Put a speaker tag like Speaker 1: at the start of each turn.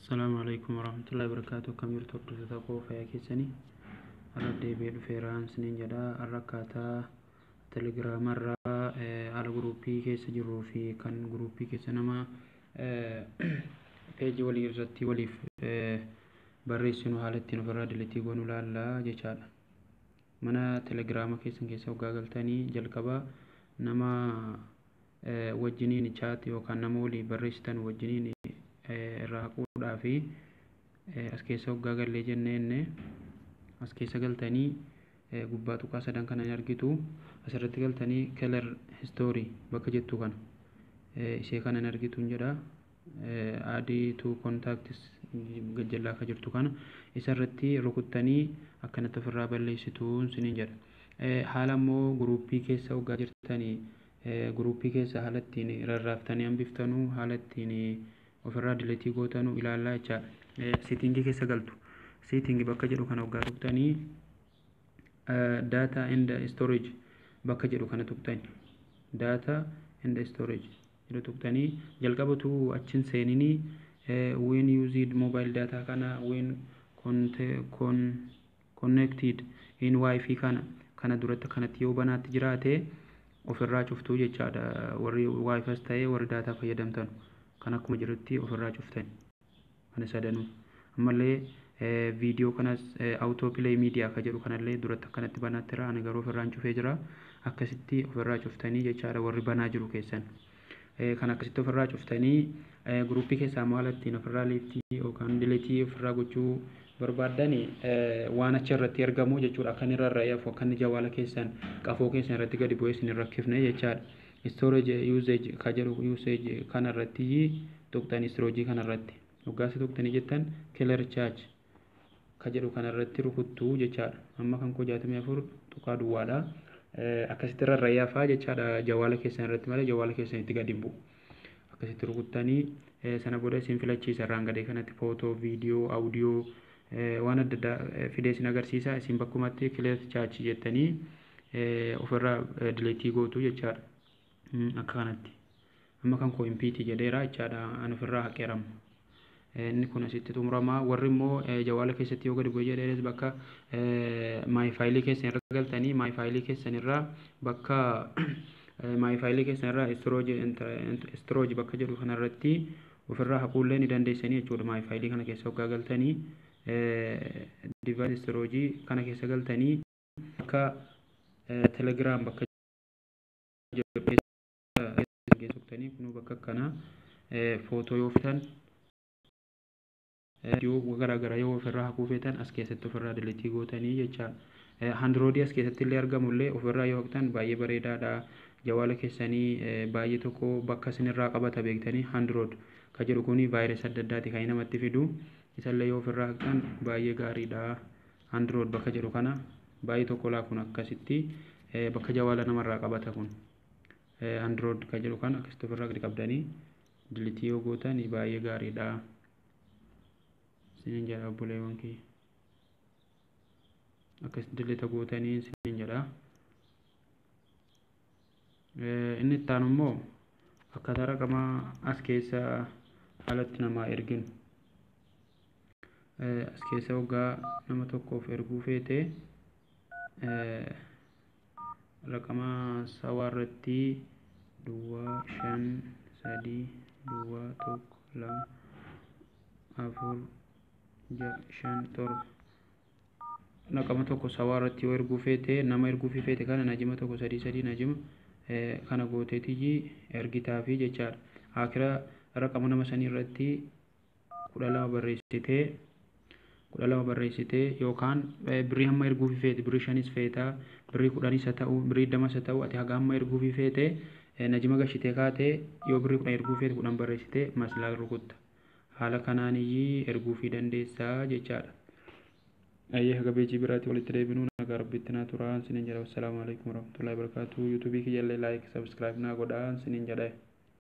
Speaker 1: Assalaamu alaikum warahmatullahi wabarakatuh. Akkam jirtu hordoftoota koo, fayyaa keessanii? Har'a deebi'ee dhufeera isiniin jedha. Har'a akkaataa telegiraamarraa haala guruppii keessa jirruu fi kan guruppii keessa nama peejii walii irratti waliif barreessinu haala ittiin ofirraa delete goonu ilaallaa jechaadha. Mana telegiraama keessan keessa hoggaa galtanii, jalqaba nama wajjiniin chat yookaan nama walii barreessitan wajjiniin irraa haquudhaa fi as keessa hoggaa gallee jenneenne, as keessa galtanii gubbaa tuqaa sadan kana ni argitu. Asirratti galtanii clear history bakka jettu kana, ishee kana ni argitu jedha. Add to contacts gajjallaa akka jirtu kana isarratti rukuttanii akkanatti ofirraa balleessitu isiniin jedha. Haala immoo guruppii keessa hoggaa jirtanii guruppii keessa haala ittiin rarraaftanii hambiftanuu, haala ittiin ofirraa delete gootanuu ilaallaa jechaadha. Setting keessa galtu. Setting bakka jedhu kana hoggaa tuqxanii, data and storage bakka jedhu kana tuqxani. Data and storage jedhu tuqxanii, jalqabatu achin seeninii when used mobile data kana, when connected in wifi kana, kana duratti kanatti yoo banaatti jiraate ofirraa cuftuu jechaadha. Warri wifi ta'ee warri data fayyadamtan kan akkuma jirutti ofirraa cuftan kana sadanuu. Ammallee viidiyoo kanas, auto play media ka jedhu kanallee duratti akkanatti banaatti jira, ani garuu ofirraan cufee jira. Akkasitti ofirraa cuftanii jechaadha warri banaa jiru keessan. Kan akkasitti ofirraa cuftanii, guruppii keessaa maal ittiin ofirraa left yookaan delete ofirraa gochuu barbaaddani, waan achi irratti argamu jechuudha. Akka inni rarra'ee hafu, akka inni jawaala keessan qafoo keessan irratti gadi bu'ee isin hin rakkifne jechaadha. Storage usage ka jedhu, usage kana irratti tuqxanii, storage kana irratti hoggaasa tuqxanii jettan, clear cache ka jedhu kana irratti rukuttuu jechaadha. Amma kan koo 64 tuqaa duwwaadha. Akkasitti rarra'ee hafaa jechaadha jawaala keessan irratti malee jawaala keessanitti gadi hin bu'u. Akkasitti rukuttanii sana booda isin filachiisa. Irraan gadee kanatti footoo, viidiyoo, audiyoo waan adda addaa fidee isin agarsiisa. Isin bakkumatti clear cache jettanii ofirraa delete gootu jechaadha. Akka kanatti. Amma kan koo empty jedheera jechaadha. Ani ofirraa haqeerama. Inni kun asitti xumurama. Warri immoo jawaala keessatti yoo gadi bu'ee jedhees, bakka my file keessan irra galtanii, my file keessan irraa, bakka my file keessan irraa storage bakka jedhu kanarratti ofirraa haquullee ni dandeessanii jechuudha. My file kana keessa hoggaa galtanii, device storage kana keessa galtanii, bakka Telegram bakka jedhu keessa kunuu bakka akkanaa footoo yoo fetan, viidiyoo garaagaraa yoo ofirraa haquu feetan, as keessatti ofirraa delete gootanii jechaadha. Android as keessatti illee argamu illee ofirraa yoo haqtan baay'ee bareedaadha. Jawaala keessanii baay'ee tokko bakka isinirraa qabata beektanii. Android ka jedhu kuni vaayirasii adda addaati kan namatti fidu. Isallee yoo ofirraa haqtan baay'ee gaariidha. Android bakka jedhu kana baay'ee tokko laa kun akkasitti bakka jawaala namarraa qabata kun. Android ka jedhu kana akkasitti ofirraa gadi qabdanii delete yoo gootan baay'ee gaariidha. Isinin jedha obboleewwan kiyya. Akkasitti delete gootanii isinin jedha. Inni itti aanu immoo akkaataa raqamaa as keessa haalatti namaa erginu. As keessa hoggaa nama tokkoof erguu feete, raqama sawaa irratti 053012465 7 raqama tokko sawaa irratti yoo erguu feete, nama erguufii feete kana najima 133 najima kana gooteetiyyi ergitaafi jechaadha. Akira raqama nama sanii irratti 12 barreessitee, 12 barreessitee, yookaan birrii hamma erguufii feete, birrii 5s feetaa, birrii 10s haa ta'u, birrii 20s haa ta'u, ati haga hamma erguufii feete najima gashitee kaatee, yoo birrii 10 erguu feete 10 barreessitee maslaal rukutta. Haala kanaaniyyii erguufii dandeessaa jechaadha. Ayyee, haga beejii biraatti walitti deebinuu nagaa rabbitti naa turaa isiniin jedha. Wassalaamu alaikum warahmatullahi wabarakatuh. Yuutuubii kiyyallee like, subscribe naa godhaa isiniin jedha.